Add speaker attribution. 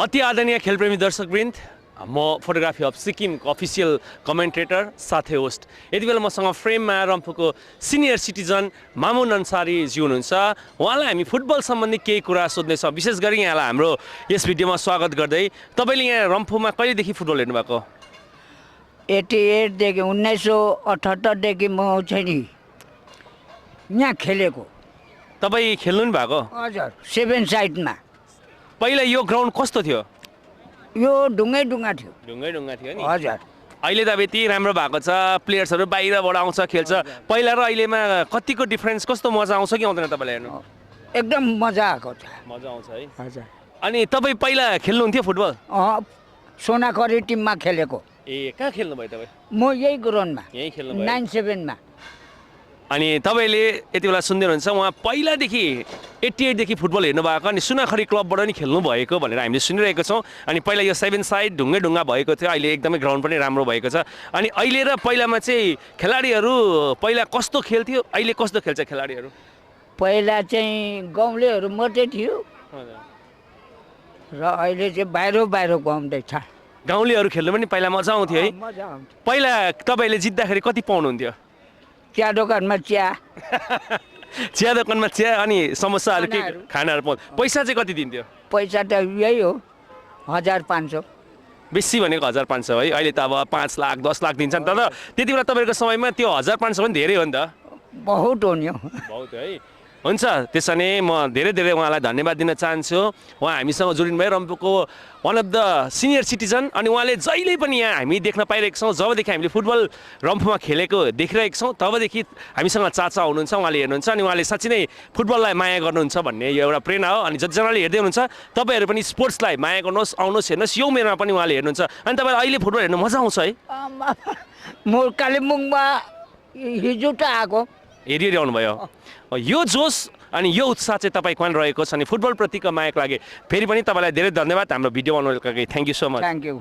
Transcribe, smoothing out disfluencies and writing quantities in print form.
Speaker 1: अति आदरणीय खेलप्रेमी दर्शकवृन्द, म फोटोग्राफी अफ सिक्किमको अफिसियल कमेन्टेटर साथै होस्ट। यति बेला मसँग फ्रेममा रम्फूको सिनियर सिटिजन मामुन अन्सारीजी हुनुहुन्छ। उहाँलाई हामी फुटबल सम्बन्धी केही कुरा सोध्नेछौँ। विशेष गरी यहाँलाई हाम्रो यस भिडियोमा स्वागत गर्दै, तपाईँले यहाँ रम्फूमा कहिलेदेखि फुटबल हेर्नुभएको?
Speaker 2: 88 देखि 1978 देखि म चाहिँ नि यहाँ खेलेको।
Speaker 1: तपाईँ खेल्नु नि भएको?
Speaker 2: हजुर, 7 साइडमा।
Speaker 1: पहिला यो ग्राउन्ड कस्तो थियो?
Speaker 2: यो ढुङ्गै थियो।
Speaker 1: ढुङ्गै थियो नि।
Speaker 2: हजुर,
Speaker 1: अहिले त अब यति राम्रो भएको छ, प्लेयर्सहरू बाहिरबाट आउँछ खेल्छ। पहिला र अहिलेमा कतिको डिफ्रेन्स, कस्तो मजा आउँछ कि आउँदैन तपाईँलाई हेर्नु?
Speaker 2: एकदम मजा आएको छ।
Speaker 1: मजा आउँछ है।
Speaker 2: हजुर।
Speaker 1: अनि तपाईँ पहिला खेल्नुहुन्थ्यो फुटबल?
Speaker 2: सोनाखरी टिममा खेलेको।
Speaker 1: ए, कहाँ खेल्नु भयो तपाईँ?
Speaker 2: म यही ग्राउन्डमा।
Speaker 1: यही खेल्नु भयो?
Speaker 2: 97 मा।
Speaker 1: अनि तपाईँले यति बेला सुन्दै हुनुहुन्छ, उहाँ पहिलादेखि 88 देखि फुटबल हेर्नु भएको अनि सुनाखरी क्लबबाट नि खेल्नु भएको भनेर हामीले सुनिरहेको छौँ। अनि पहिला यो 7 साइड ढुङ्गा भएको थियो, अहिले एकदमै ग्राउन्ड पनि राम्रो भएको छ। अनि अहिले र पहिलामा चाहिँ खेलाडीहरू पहिला कस्तो खेल्थ्यो, अहिले कस्तो खेल्छ खेलाडीहरू?
Speaker 2: पहिला चाहिँ गाउँलेहरू मात्रै थियो र अहिले चाहिँ बाहिर घुम्दैछ।
Speaker 1: गाउँलेहरू खेल्नु पनि पहिला मजा आउँथ्यो है?
Speaker 2: मजा आउँथ्यो।
Speaker 1: पहिला तपाईँले जित्दाखेरि कति पाउनुहुन्थ्यो?
Speaker 2: चिया दोकानमा चिया।
Speaker 1: चिया दोकानमा चिया अनि समोसाहरू के खानाहरू पाउँछ। पैसा चाहिँ कति दिन्थ्यो?
Speaker 2: पैसा त यही हो, 1500।
Speaker 1: बेसी भनेको 1500 है। अहिले त अब 5 लाख 10 लाख दिन्छ नि त। त्यति बेला तपाईँको समयमा त्यो 1500 पनि धेरै हो नि त।
Speaker 2: बहुत हो नि।
Speaker 1: बहुत है। हुन्छ, त्यसो भने म धेरै उहाँलाई धन्यवाद दिन चाहन्छु। उहाँ हामीसँग जोडिनु भयो, रम्फूको one of the senior citizen. अनि उहाँले जहिले पनि यहाँ हामी देख्न पाइरहेको छौँ, जबदेखि हामीले फुटबल रम्फूमा खेलेको देखिरहेको छौँ तबदेखि हामीसँग चाचा हुनुहुन्छ, उहाँले हेर्नुहुन्छ। अनि उहाँले साँच्चै नै फुटबललाई माया गर्नुहुन्छ भन्ने यो एउटा प्रेरणा हो। अनि जतिजनाले हेर्दै हुनुहुन्छ तपाईँहरू पनि स्पोर्ट्सलाई माया गर्नुहोस्, आउनुहोस्, हेर्नुहोस्। यो उमेरमा पनि उहाँले हेर्नुहुन्छ। अनि तपाईँलाई अहिले फुटबल हेर्नु मजा आउँछ है?
Speaker 2: म कालिम्पोङमा हिजो त आएको।
Speaker 1: हेरि आउनुभयो। यो जोस अनि यो उत्साह चाहिँ तपाईँको रहेको छ। अनि फुटबलप्रतिको मायाको लागि फेरि पनि तपाईँलाई धेरै धन्यवाद हाम्रो भिडियो बनाउनुको लागि। Thank you so much.
Speaker 2: Thank you.